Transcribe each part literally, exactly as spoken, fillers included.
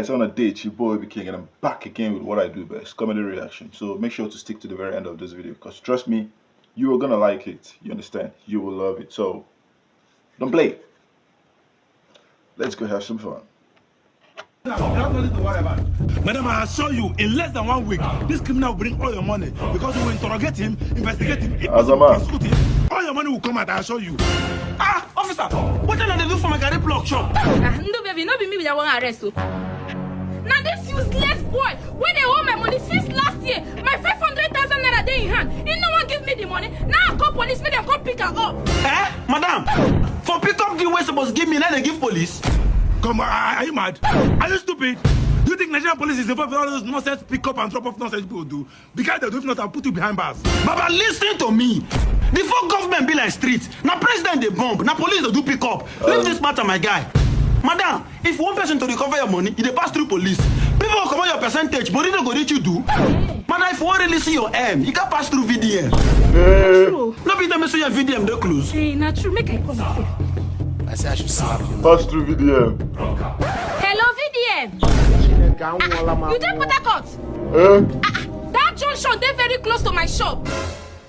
It's on a date, your boy B King, and I'm back again with what I do best, comedy reaction. So make sure to stick to the very end of this video, because trust me, you are gonna like it. You understand? You will love it. So don't play. Let's go have some fun. Madam, I assure you, in less than one week, this criminal will bring all your money because we will interrogate him, investigate him, if possible, prosecute him. All your money will come out, I assure you. Ah, officer, what did I do for my garden block shop? Ah, no, baby, no be me with that one arrest. So. Now this useless boy, when they owe my money since last year, my five hundred thousand naira dey in hand. He no one give me the money. Now I call police, make them come pick her up. Eh? Madam, for pick up the way supposed give me, now they give police. Come on, are you mad? Are you stupid? Do you think Nigerian police is involved in all those nonsense pick up and drop off nonsense people do? Because they do, if not, I'll put you behind bars. Baba, listen to me. Before government be like street, now president they bomb, now police they do pick up. Leave this matter, my guy. Madam, if one person to recover your money, you dey pass through police. People will come on your percentage, but you no go reach you do. Madam, if you want really see your M, you can pass through V D M. True. No be tell me say your V D M dey close. Hey, na true. Make I call myself. I say I should slap you. Pass through V D M. Hello, V D M. You dey Port Harcourt? Eh? Ah, that junction dey very close to my shop.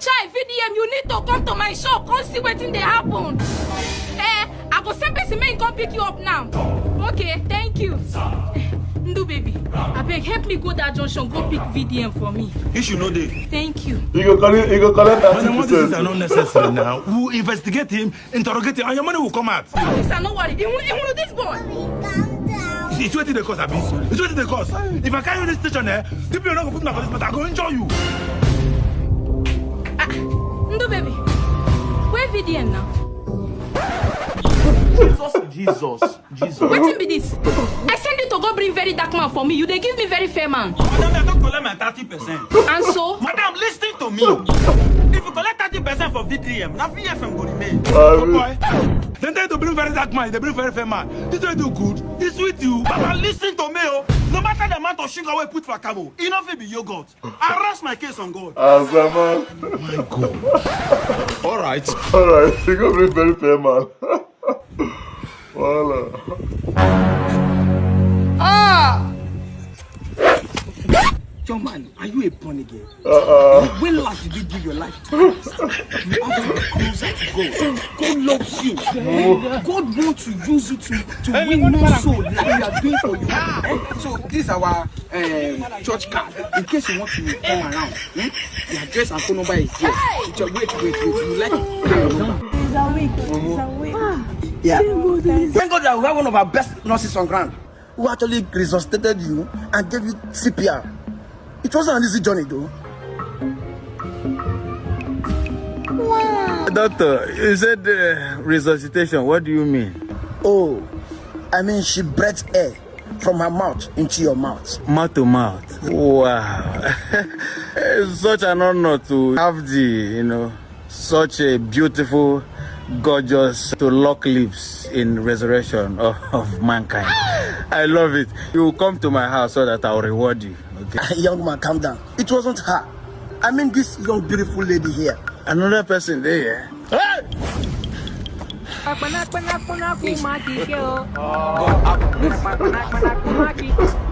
Chai, V D M, you need to come to my shop, come see wetin dey happen. Eh, I go send person make him come pick you up now. Okay, thank you. Ndu baby, abeg help me go that junction, go pick V D M for me. Issue no dey. Thank you. You go collect, you go collect Madam, what is this? Are not necessary now. We will investigate him, interrogate him, and your money will come out. Officer, no worry. You, you, this boy. It's wetin dey cause, abi? It's wetin dey cause. If I carry you this station, eh, people no go put my police matter, I go injure you. Ah, Ndu baby, where V D M now? Jesus, Jesus, Jesus. Wetin be this? I send you to go bring very dark man for me. You dey give me very fair man. Madam, I don collect my thirty percent. And so? Madam, listen to me. If you collect thirty percent for V D M, na V F M go remain. Oh boy. Then they to bring very dark man, they bring very fair man. This way do good. This with you. Baba, listen to me, oh. No matter the amount of sugar we put for camel, e no fit be yogurt. I rest my case on God. Azama. My God. All right. All right. You go bring very fair man. Voila. Ah! Young man, are you a born again? Uh-uh. When last did you give your life to Christ? You have to be closer to God. God loves you. God wants to use you to, to win more soul like you are doing for you. Eh? So this is our uh, church card in case you want to come around. Hmm? The address and phone number is here. Wait, wait, wait. You like it? It's a week. It's a week. Yeah. Thank God that we have one of our best nurses on ground who actually resuscitated you and gave you C P R. It wasn't an easy journey, though. Wow. Doctor, you said uh, resuscitation. What do you mean? Oh, I mean she breathed air from her mouth into your mouth. Mouth to mouth. Wow. It's such an honor to have the, you know, such a beautiful, gorgeous, to lock lips in resurrection of, of mankind. I love it. You come to my house so that I'll reward you. Okay? Young man, calm down. It wasn't her. I mean this young, beautiful lady here. Another person there. Hey!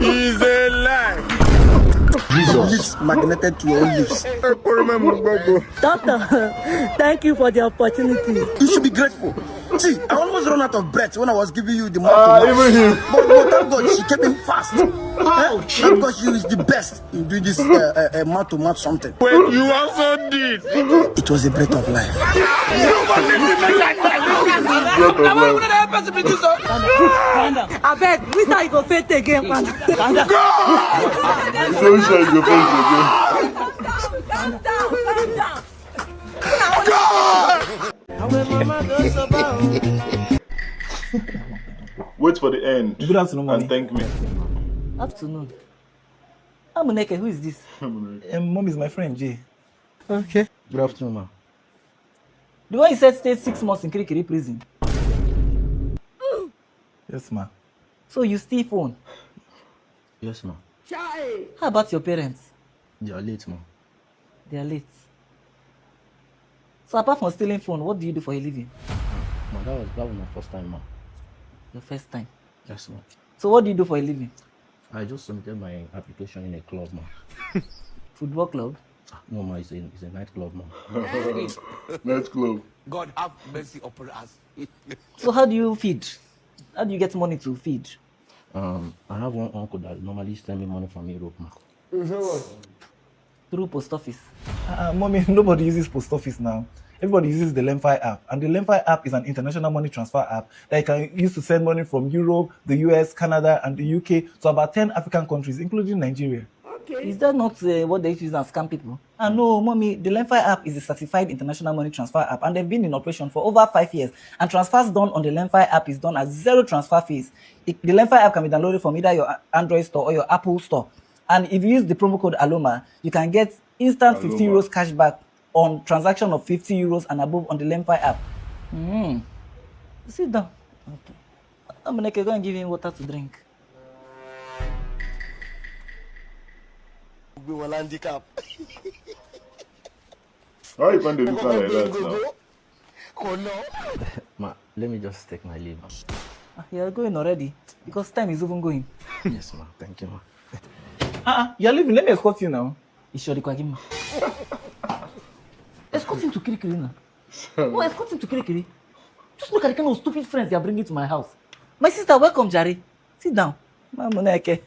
He's a lie. Jesus. Lips magneted to your lips. Doctor, thank you for the opportunity. You should be grateful. See, I almost run out of breath when I was giving you the mouth. Ah, even him. But, but thank God she came in fast. Ouch. Thank God she is the best in doing this uh, uh, uh, mouth to mouth something. Well, you also did. It was a breath of life. Breath of life. Abeg, which time you go faint again, man? Calm down. Calm down. Calm down. Calm down. Calm down. Wait for the end. Good afternoon, mommy. And thank me. Afternoon. Amuneke, who is this? Um, mom is my friend, Jay. Okay. Good afternoon, ma. The one you said stayed six months in Kirikiri prison. Yes, ma. So you steal phone? Yes, ma. How about your parents? They are late, ma. They are late. So apart from stealing phone, what do you do for a living? Ma, that was, that was my first time, ma. Your first time? Yes, ma. So what do you do for a living? I just submitted my application in a club, man. Football club? Ah, no, man, it's a, it's a nightclub, man. Nightclub. God have mercy upon us. So how do you feed? How do you get money to feed? Um, I have one uncle that normally send me money from Europe, man. Through post office. Uh, mommy, nobody uses post office now. Everybody uses the Lemfi app, and the Lemfi app is an international money transfer app that you can use to send money from Europe, the U S, Canada, and the U K to about ten African countries, including Nigeria. Is that not uh, what they used to use and scam people? Ah, no, mommy, the Lemfi app is a certified international money transfer app, and they've been in operation for over five years. And transfers done on the Lemfi app is done at zero transfer fees. It, the Lemfi app can be downloaded from either your Android store or your Apple store. And if you use the promo code Aloma, you can get instant fifty euros cashback on transaction of fifty euros and above on the Lemfi app. Mm. Sit down. Okay. Amuneke, go and give him water to drink. We will handicap. How you find the look like that now? Oh no. Ma, let me just take my leave. Ah, you are going already because time is even going. Yes, ma. Thank you, ma. Uh-uh, you're leaving. Let me escort you now. Ishori Kwagima. Escort him to Kirikiri now. No, escort him to Kirikiri. Just look at the kind of stupid friends they are bringing to my house. My sister, welcome, Jare. Sit down. Mamuneke.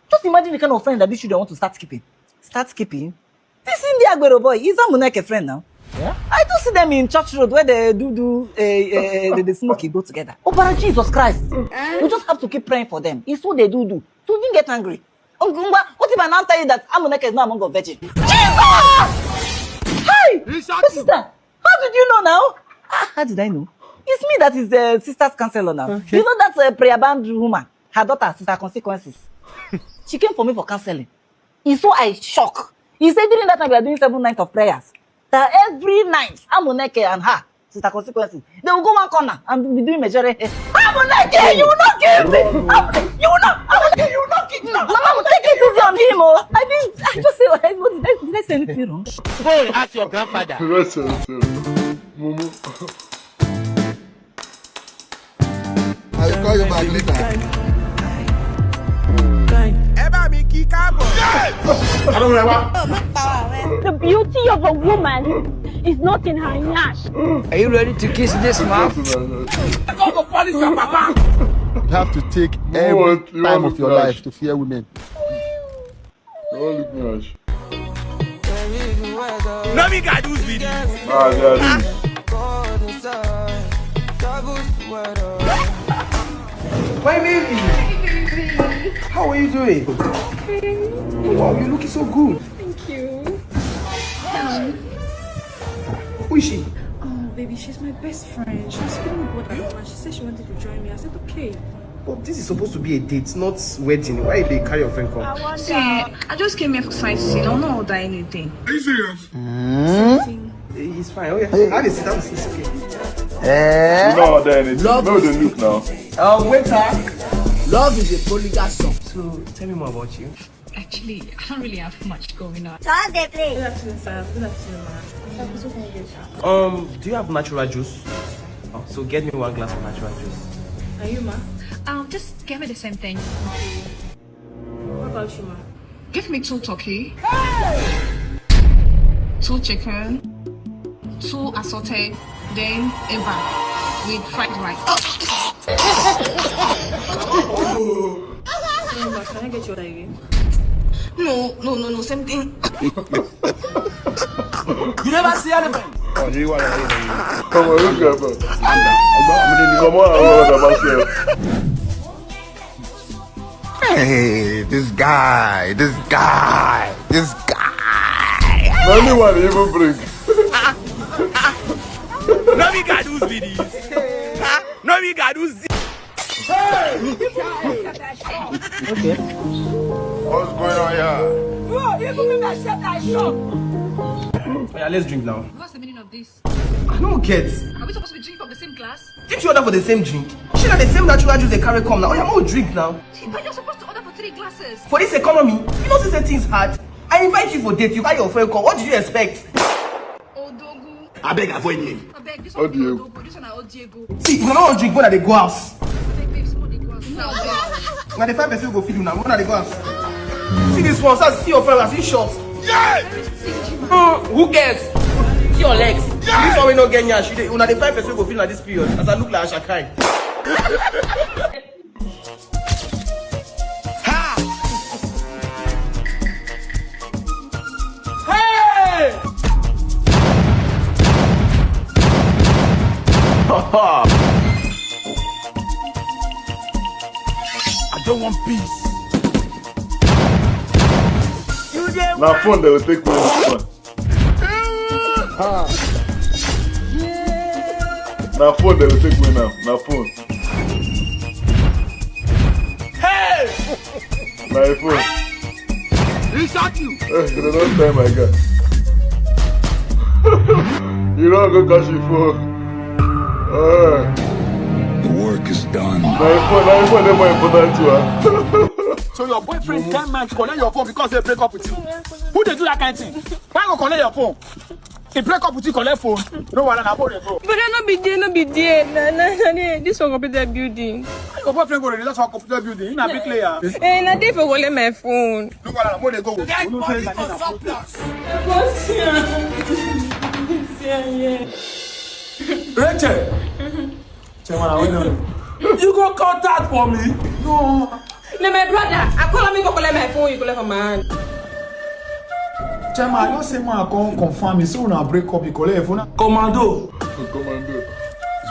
Just imagine the kind of friend that this children want to start keeping. Start keeping? This India Agbero boy, he's a Muneke friend now. Yeah? I do see them in Church Road where they do do uh, uh, they, they smoke, go together. Oh, but Jesus Christ! You just have to keep praying for them. It's what they do do. So you didn't get angry. Ngwa, what if I now tell you that Amuneke is not among the virgin? Jesus! Hey! My sister, how did you know now? Ah, how did I know? It's me that is the sister's counselor now. Okay. You know that uh, prayer band woman, her daughter, sister consequences. She came for me for counseling. It's so I shock. He said during that time we are doing seven nights of prayers. That every night, Amuneke and her, sister consequences, they will go one corner and be doing measure. Amuneke, you will not give me. You will not. Amuneke, you will not give me. Mama, take it easy on him. Oh. I didn't. I just said, I, did, I, did I say anything wrong? Go and ask your grandfather. Rest yourself. Mumu. I will call you back later. Ẹ bá mi kí káàbọ̀. I don't know. The beauty of a woman is not in her nyash. Are you ready to kiss this mouth? Go go police your papa. You have to take every time of your life to fear women. Don't look me ash. No be God who's with you. Ah, they are doing. My baby! How are you doing? Wow, you're looking so good. Thank you. Who is she? Oh, baby, she's my best friend. She was feeling bored at home and she said she wanted to join me. I said, okay. But this is supposed to be a date, not wedding. Why they carry your friend come? See, I just came here for sightseeing. I'll not order anything. Are you serious? Sightseeing. It's fine. Oh, yeah. Have a seat. Have a seat. It's okay. You don't order anything. No, they look now. Uh, waiter. Love is a polygamous song. So, tell me more about you. Actually, I don't really have much going on. So how's the play? Good afternoon, sir. Good afternoon, ma. Um, do you have natural juice? Oh, so get me one glass of natural juice. Are you, ma? Um, just give me the same thing. What about you, ma? Give me two turkey, two chicken, two assorted, then eba with fried rice. Sorry, ma, can I get your order again? No, no, no, no, same thing. You never see anything. Come on, look at that. Come on, I'm not about to. Hey, this guy, this guy, this guy. No anyone even bring. No be God who's with you. No be God who's Okay. What's going on here? Bro, you give me that shot I shot. Yeah, let's drink now. What's the meaning of this? I don't get. Are we supposed to be drinking from the same glass? Didn't you order for the same drink? She not the same natural juice they carry come now. Oh, yeah, more drink now. But you're supposed to order for three glasses. For this economy, you know, since things hard. I invite you for date, you buy your friend call. What do you expect? Odogu. I beg, avoid me. I beg, this What one do you- Odogu, this one Odiego. See, if you don't drink, go and they go house. I beg, babe, somebody go out now. Una dey find person wey go feed una, una dey go house. See this one, see your friend, see short. Yes! Mm, who cares? See your legs. Yes! This one wey no get nyash, you dey, una dey find person wey go feed una this period. As I look like Ashakai. Ha! Hey! I don't want peace. Na phone they will take away this one. Na phone they will take away now. Na phone. Hey! Na your phone. He shot you. Eh, they don't time my gun. You don't go catch your phone. Uh, The work is done. Na your phone, na your phone, they more important to her. So your boyfriend ten man collect your phone because they break up with you. Who dey do that kind thing? Why go collect your phone? He break up with you, collect phone. No wahala, na phone dey go. But no be there, no be there. Na, na, na there. This one computer building. Your boyfriend go relax for computer building. He na big player. Eh, na there for collect my phone. No wahala, phone dey go. Dead body for surplus. Rachel. Chairman, I went on. You go contact for me? No. Na my brother. I call him, he go collect my phone, you collect from my hand. Chairman, I just say man, I come confirm. He say una break up, you collect your phone. Commando. Commando.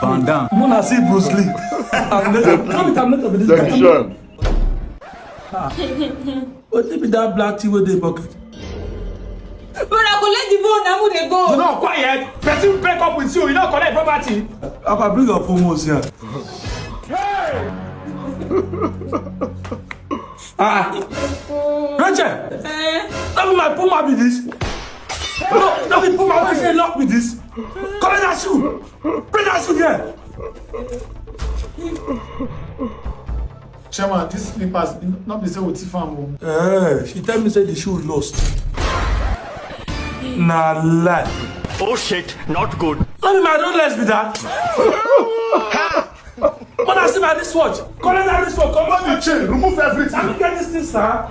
Van Damme. Mona see Bruce Lee. I'm not, I'm not, I'm not, Jackie Chan. Wetin be that black thing wey dey pocket? Brother, collect the phone, na we dey go. You no quiet. Person break up with you, you no collect property. Papa, bring your phone once here. Hey! Ah, Rachel, eh? No be my Puma be this. No, no be Puma wey say lock be this. Collect that shoe. Bring that shoe here. Chairman, this slippers, not be say we thief am o. Eh, she tell me say the shoe lost. Na lie. Oh shit, not good. No be my Rolex be that. When I see my wristwatch, collect that wristwatch, comot the chain, remove everything. I don't get this thing, sir.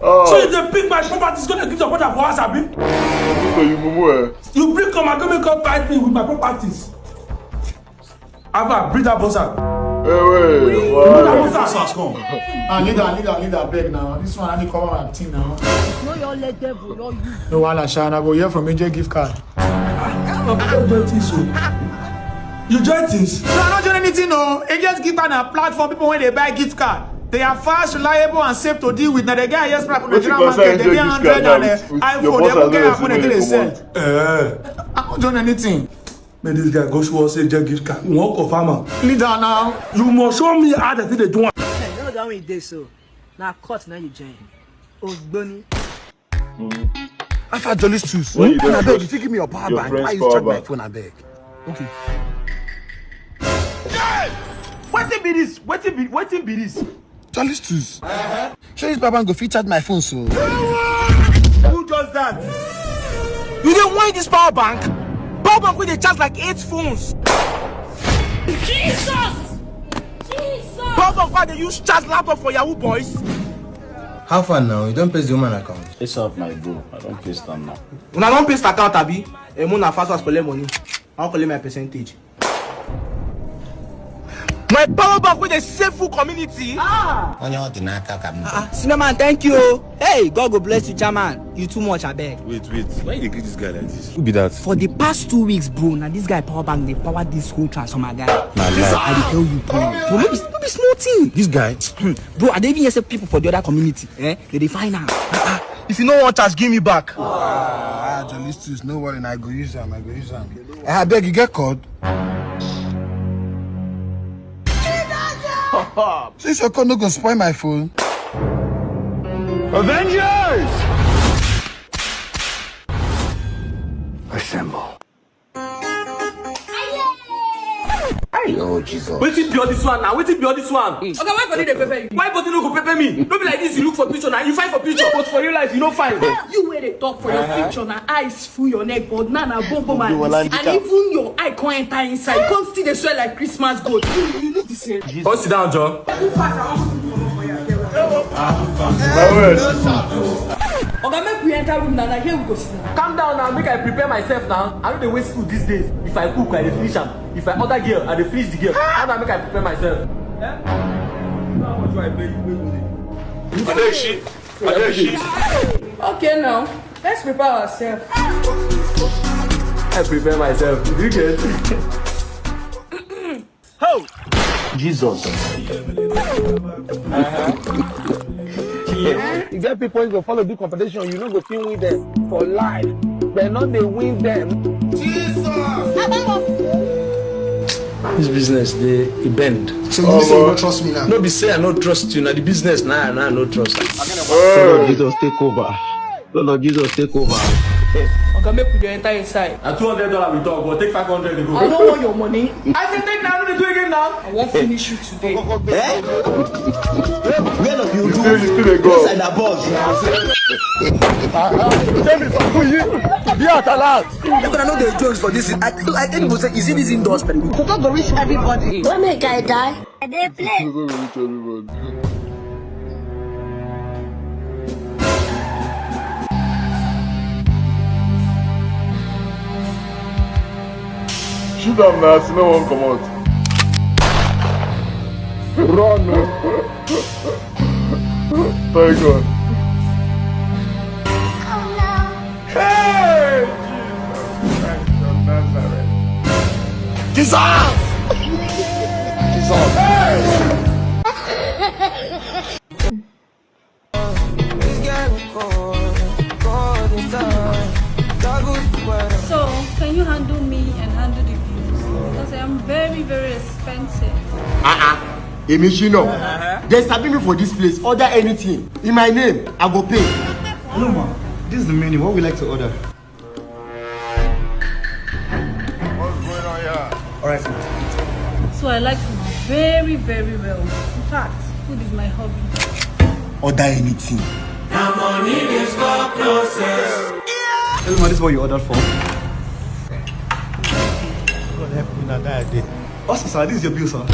So if they pick my properties, gonna give your brother for us, abi? So you mumu, eh? You bring come and come and come fight me with my properties. Abba, bring that boss out. Hey, wait, bring that boss out. Ah, leader, leader, leader, beg now. This one, I need cover my team now. No, your leg devil, no you. No, wala, Sha, I go hear from A J gift card. I don't join things, so. You join things? No, I don't join anything, no. A J's gift card na platform, people when they buy gift card. They are fast, reliable, and safe to deal with. Now, the guy, yes, from Nigerian market, they get hundred and uh, iPhone, they will get iPhone, they sell. Eh. I don't join anything. May this guy go show us say get gift card. We wan confirm am. Leader now. You must show me how they fit dey do am. Hey, no, that one dey so. Na court na you join. Ogboni. Alpha Jolly Stu's. When you dey abeg, if you give me your power bank, I use charge my phone, abeg. Okay. Wetin be this? Wetin be, wetin be this? Jolly Stu's. Shey this power bank go fit charge my phone so? Who does that? You dey whine this power bank? Power bank wey dey charge like eight phones. Jesus! Jesus! Power bank wey dey use charge laptop for Yahoo boys. How far now? You don paste the woman account? It's up, my bro. I don paste am now. Una don paste account, abi? Eh, una fast fast collect money. I wan collect my percentage. My power bank wey dey save full community. Ah! Onye ọ dị n'aka ka m. Ah, ah, Sinoman, thank you. Hey, God go bless you, chairman. You too much, abeg. Wait, wait. Why you dey greet this guy like this? Who be that? For the past two weeks, bro, na this guy power bank dey power this whole transformer guy. Na lie. I dey tell you, bro. Bro, no be, no be small thing. This guy? Hmm. Bro, I dey even hear say people for the other community, eh, they dey find am. Ah, ah. If you no wan charge, give me back. Ah, Jolly Stu's, no worry, I go use am, I go use am. Eh, abeg, you get code? Since your code no go spoil my phone. Avengers! Assemble. Lord Jesus. Wetin be all this one now? Wetin be all this one? Oga, why body dey pepper you? Why body no go pepper me? No be like this you look for picture now. You find for picture. But for real life, you no find. You wey dey talk for your picture na eyes full your neck, but now na bone bone man. And even your eye come enter inside. You come still dey swell like Christmas goat. You, you look the same. Come sit down, John. Who pass? I wan put you for here. Oga, make we enter room now. Na here we go sit down. Calm down now, make I prepare myself now. I no dey waste food these days. If I cook, I dey finish am. If I order girl, I dey finish the girl. How na make I prepare myself? Eh? How much do I pay you? Wait, wait, wait. Adeshi, Adeshi. Okay now, let's prepare ourselves. I prepare myself. You get? Ho! Jesus. You get people you go follow do competition, you no go fit win them for life. They no dey win them. Jesus. This business dey e bend. So you say you no trust me now? No be say I no trust you, na the business na na I no trust. Lord Jesus, take over. Lord Jesus, take over. Oga, make we dey enter inside. Na two hundred dollar we talk, but take five hundred go. I don't want your money. I say take now, no dey do again now. I wan finish you today. Eh? Where of you do? You still dey go. Yes, I na boss. Tell me something. Be at alert. Make una no dey jones for this. I, I think people say, is it this industry? Cocoa go reach everybody. Wey make I die? I dey play. Shoot am na, as e no wan comot. Run o. Thank God. Hey! Jesus Christ of Nazareth. Jesus! Jesus! Hey! So, can you handle me and handle the bills? Because I am very, very expensive. Ah ah. Èmi Shina. They sabi me for this place. Order anything in my name, I go pay. Hello, ma. This is the menu. What we like to order? What's going on here? All right, ma. So I like food very, very well. In fact, food is my hobby. Order anything. Na money dey stop process. Hello, ma. This is what you ordered for. God help me na die day. Also, sir, this is your bill, sir.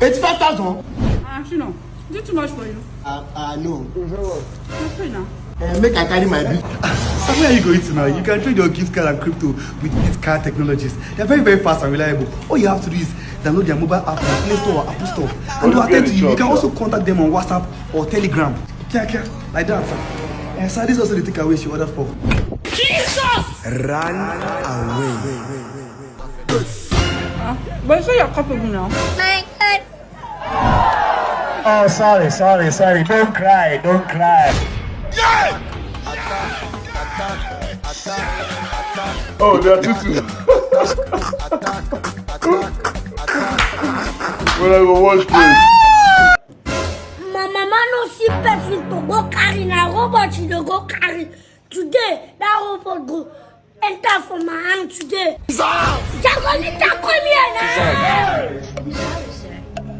Eighty-five thousand? Ah, Shina, is it too much for you? Ah, ah, no. Let's pay now. Eh, make I carry my bill. So where are you going to now? You can trade your gift card and crypto with these card technologies. They're very, very fast and reliable. All you have to do is download their mobile app on Play Store or Apple Store. And they'll attend to you. You can also contact them on WhatsApp or Telegram. Kia, kia, like that, sir. And sir, this is also the takeaway she ordered for. Jesus! Run away. Ah, but you say you're capable now. My God. Oh, sorry, sorry, sorry. Don't cry, don't cry. Oh, they are too soon. When I go watch this. My mama no see person to go carry, na robot she dey go carry. Today, that robot go enter for my hand today. Jagolita, come here now.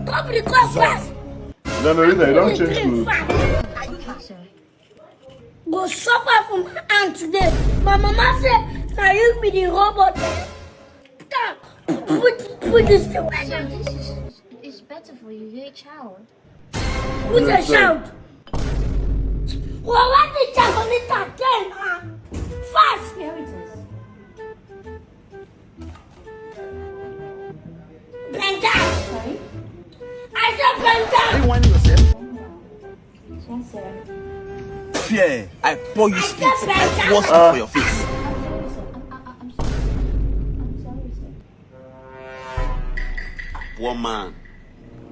Come record fast. No, no, Rita, you don't change clothes. Go suffer for my hand today. My mama say, now you be the robot. Put, put this thing right now. This is, is better for you. You're a child. Who's a shout? Well, what the Jagolita again, huh? Fast! Here it is. Bend down! Sorry? I said bend down! Are you whining yourself? Yes, sir. Fear, I pour you spit. I pour spit for your face. I'm sorry, sir. I'm, I, I- I'm sorry. I'm sorry, sir. Poor man.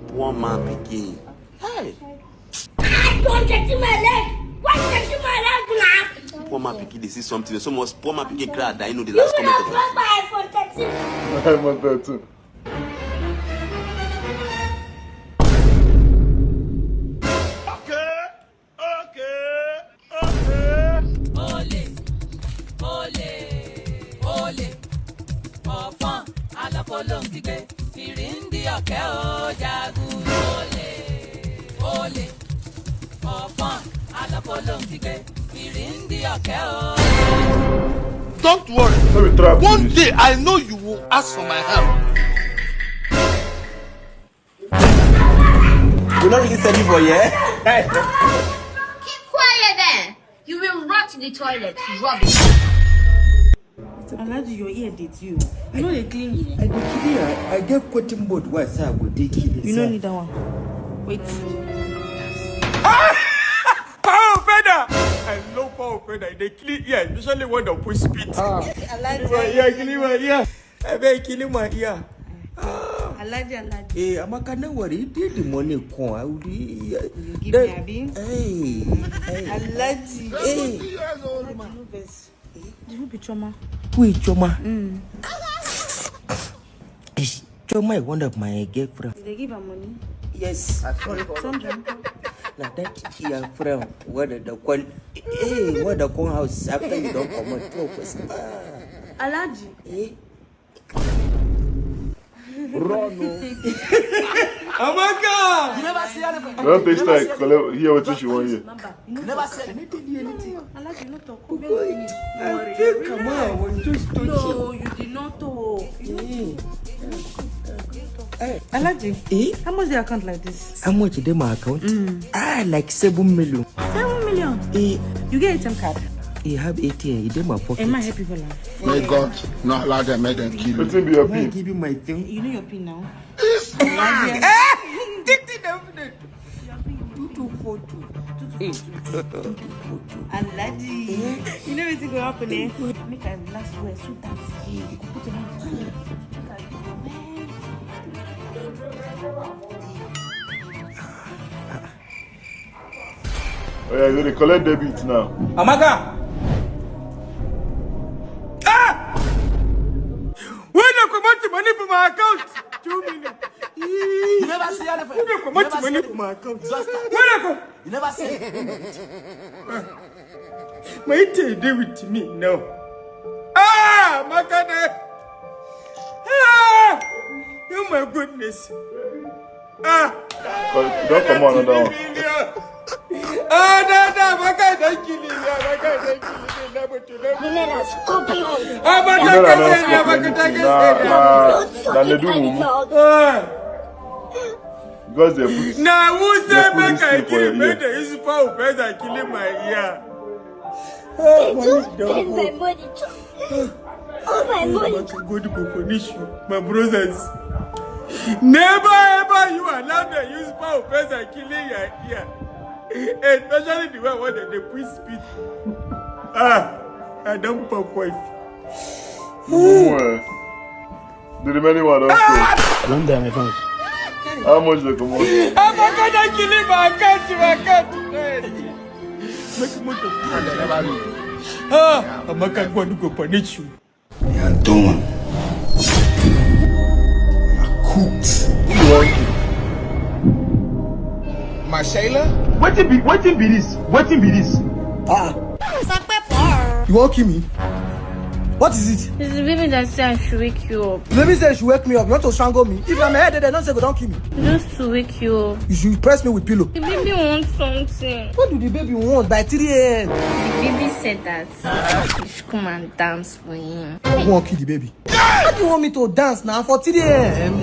Poor man pikin. Hey! I don't get in my leg. Why get in my leg now? Poor man pikin dey see something. So much poor man pikin cry that you know the last comment of my iPhone thirteen. iPhone thirteen. Okay. Okay, okay. Ole, ole, ole. Ọ̀fọ̀n alọ́kọ̀ ló ń kígbe, fìrí ń di ọ̀kẹ́ o, jagun. Ole, ole. Ọ̀fọ̀n alọ́kọ̀ ló ń kígbe, fìrí ń di ọ̀kẹ́ o. Don't worry. Let me try. One day I know you will ask for my help. You not really study for here. Keep quiet there. You will rot in the toilet. Rubbish. Alhaji, your ear dey do you. You know they clean here. I dey clean. I, I get cotton board wey I say I go take clean. You no need that one. Wait. Power feather. I love power feather. They clean here, especially when they put spit. Ah. Alhaji. Yeah, clean my ear. I beg clean my ear. Ah. Alhaji, Alhaji. Hey, Amaka, no worry. If the money come, I will be. You give me, abi? Hey, hey. Alhaji. Hey. Alhaji, no vex. You be Choma. Who is Choma? Mm. Choma is one of my girlfriend. Did they give her money? Yes. Something. Now that your friend, what the call? Hey, what the call house after you don't come out? Ah. Alhaji. Eh? Run. Oh. Amaka! You never see anything. Don't take style. Collect, hear what she want here. You never see anything. I tell you anything. I like you not talk. I think come on. I was just talking. No, you did not talk. Eh. Hey. Alhaji, eh? How much dey account like this? How much dey my account? Mm. Ah, like seven million. Seven million? Eh. You get A T M card? You have A T M, you dey my pocket. Am I happy for life? May God not allow them make them kill you. Wetin be your pin? Give you my pin. You know your pin now. This man! Eh! Take the definite. Two two four two. Two two four two. Alhaji. You know wetin go happen, eh? Make I last well so that you go put your hand for me. Make I do well. Oh yeah, you dey collect debit now. Amaka! Ah! When they comot the money from my account, two million. You never see anything. When they comot the money from my account. When they co- You never see anything. My thing dey with me now. Ah, Makane. Ah! Oh my goodness. Ah! Don't come on another one. Ah, no, no, Amaka don kill you. Amaka don kill you. Never to never. Women are scorpions. Amaka don kill you. Amaka don kill you. Na, na, na Nedu mumu. Ah! Because they put. Na who say make I kill? Make they use power press and kill my ear. Oh my God. Oh my God. God go punish you, my brothers. Never ever you allow them use power press and killing your ear. Especially the way when they, they put speed. Ah, I don't pop wife. Mumu, eh. The remaining one don't go. Don't die, my friend. How much they comot? Amaka don kill him, I can't, I can't. Make motor. Ah, Amaka go and go punish you. You are done. You are cooked. Who you want to? Marshayla? Wetin be, wetin be this? Wetin be this? Ah. You wan kill me? What is it? It's the baby that said I should wake you up. The baby said she should wake me up. You want to strangle me? If I'm head, they don't say go don't kill me. Just to wake you up. You should press me with pillow. The baby wants something. What do the baby want by three a.m.? The baby said that you should come and dance for him. Who wan kill the baby? How do you want me to dance now for three a.m.?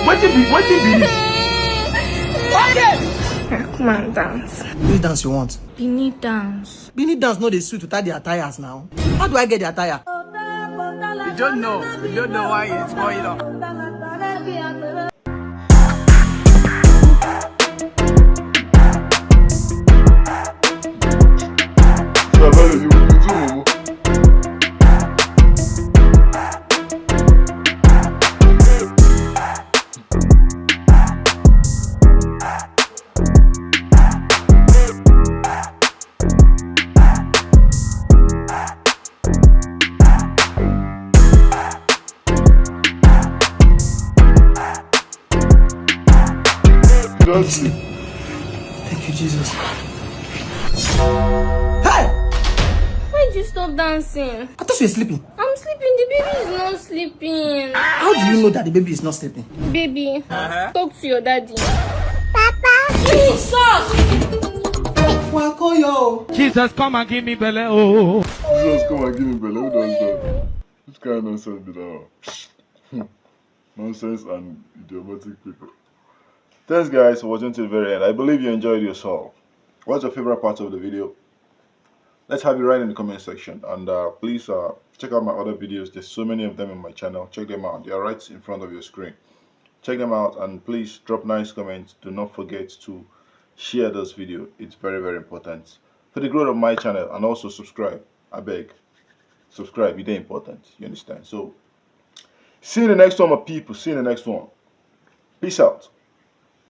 Wetin be, wetin be this? Come and dance. Which dance you want? Benin dance. Benin dance no dey sweet without the attires now. How do I get the attire? You don't know. You don't know why it's going on. Don't sleep. Thank you, Jesus. Hey! Why did you stop dancing? I thought you were sleeping. I'm sleeping. The baby is not sleeping. How do you know that the baby is not sleeping? Baby, talk to your daddy. Papa! Jesus! Wakoyo! Jesus, come and give me belly, oh. Jesus, come and give me belly. Who does that? Which kind of nonsense be that one? Nonsense and idiomatic people. Thanks, guys, for watching to the very end. I believe you enjoyed yourself. What's your favorite part of the video? Let's have it right in the comment section. And uh, please uh, check out my other videos. There's so many of them in my channel. Check them out. They are right in front of your screen. Check them out and please drop nice comments. Do not forget to share this video. It's very, very important for the growth of my channel. And also subscribe. I beg. Subscribe. It's important. You understand? So see you in the next one, my people. See you in the next one. Peace out.